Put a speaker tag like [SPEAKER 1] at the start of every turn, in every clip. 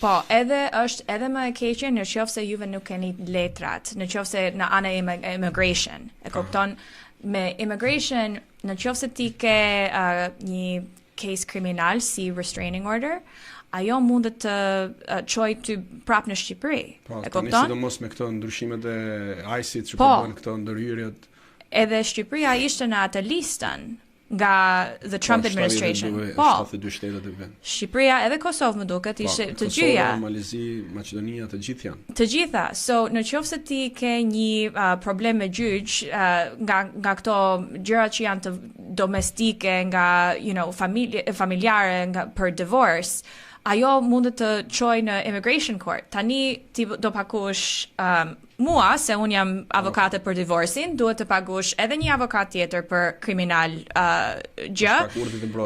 [SPEAKER 1] Po, edhe është edhe më e keqe në qoftë se juve nuk keni letrat, në qoftë se në anë e immigration. E kupton? Me immigration, në qoftë se ti ke një case kriminal si restraining order, ajo mundet të çojë ty prap në Shqipëri.
[SPEAKER 2] Po, e kupton? Sidomos me këto ndryshimet e ICE-it që po, po bën këto ndërhyrjet.
[SPEAKER 1] Edhe Shqipëria ishte në atë listën nga the Trump, po, administration.
[SPEAKER 2] Po, 72 shtetet e
[SPEAKER 1] vend. Shqipëria edhe Kosovë më duket, po, ishte të dyja.
[SPEAKER 2] Kosova, Malezi, Maqedonia, të gjithë janë.
[SPEAKER 1] Të gjitha. So, në qoftë se ti ke një problem me gjyq nga këto gjëra që janë të domestike, nga familje familjare, nga për divorce, ajo mundet të çojë në immigration court. Tani ti do paguash mua, se un jam avokate për divorcin, duhet të paguash edhe një avokat tjetër për kriminal gjë.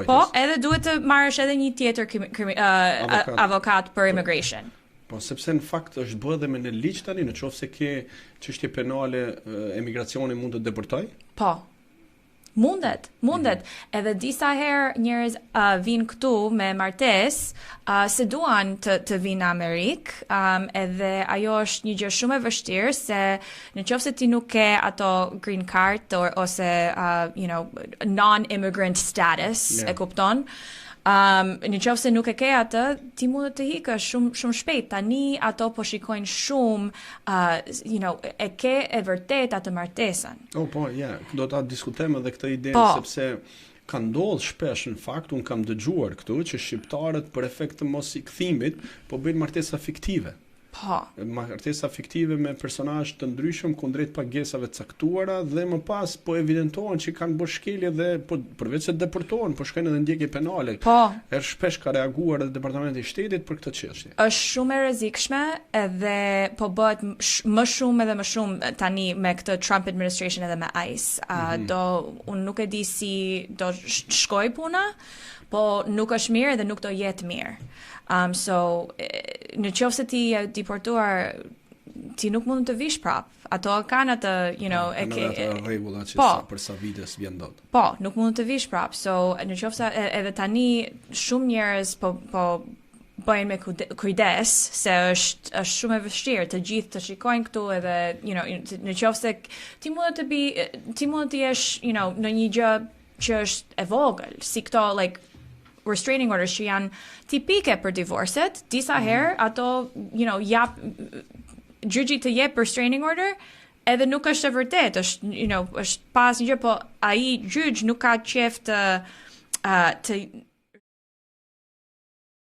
[SPEAKER 1] Po, edhe duhet të marrësh edhe një tjetër avokat, avokat për immigration.
[SPEAKER 2] Po, sepse në fakt është bërë edhe me në ligj tani, në qoftë se ke çështje penale, emigracioni mund të deportoj?
[SPEAKER 1] Po. Mundet, mundet. Edhe disa herë njerëz vinë këtu me martesë, se duan të vinë në Amerikë, edhe ajo është një gjë shumë e vështirë se në qoftë se ti nuk ke ato green card ose non-immigrant status, e kupton? Në qoftë se nuk e ke atë, ti mund të ikësh shumë shumë shpejt. Tani ato po shikojnë shumë, e ke e vërtet atë martesën.
[SPEAKER 2] Oh, po, ja, do ta diskutojmë edhe këtë ide, sepse ka ndodhur shpesh në fakt, un kam dëgjuar këtu që shqiptarët për efekt të mos i kthimit po bëjnë martesa fiktive. Martesa fiktive me personazhe të ndryshëm kundrejt pagesave të caktuara dhe më pas po evidentohen që kanë bërë shkelje dhe po përveç se deportohen, po shkojnë edhe në ndjekje penale. Herë shpesh ka reaguar edhe Departamenti i Shtetit për këtë çështje.
[SPEAKER 1] Është shumë e rrezikshme edhe po bëhet më shumë edhe më shumë tani me këtë Trump administration edhe me ICE. Do unë nuk e di si do shkoj puna, po nuk është mirë dhe nuk do jetë mirë. So, në qoftë se ti je deportuar, ti nuk mund të vish prap. Ato kanë atë,
[SPEAKER 2] e ke ato rregulla që sa për sa vite s'vjen dot.
[SPEAKER 1] Po, nuk mund të vish prap. So, në qoftë se edhe tani shumë njerëz po bëjnë me kujdes se është shumë e vështirë të gjithë të shikojnë këtu edhe në qoftë se ti mund të bi ti mund të jesh në një gjë që është e vogël, si këto like restraining orders që janë tipike për divorcet, disa herë ato jap gjyqi të jep restraining order edhe nuk është e vërtet, është pas një gjë, po ai gjyq nuk ka qef të.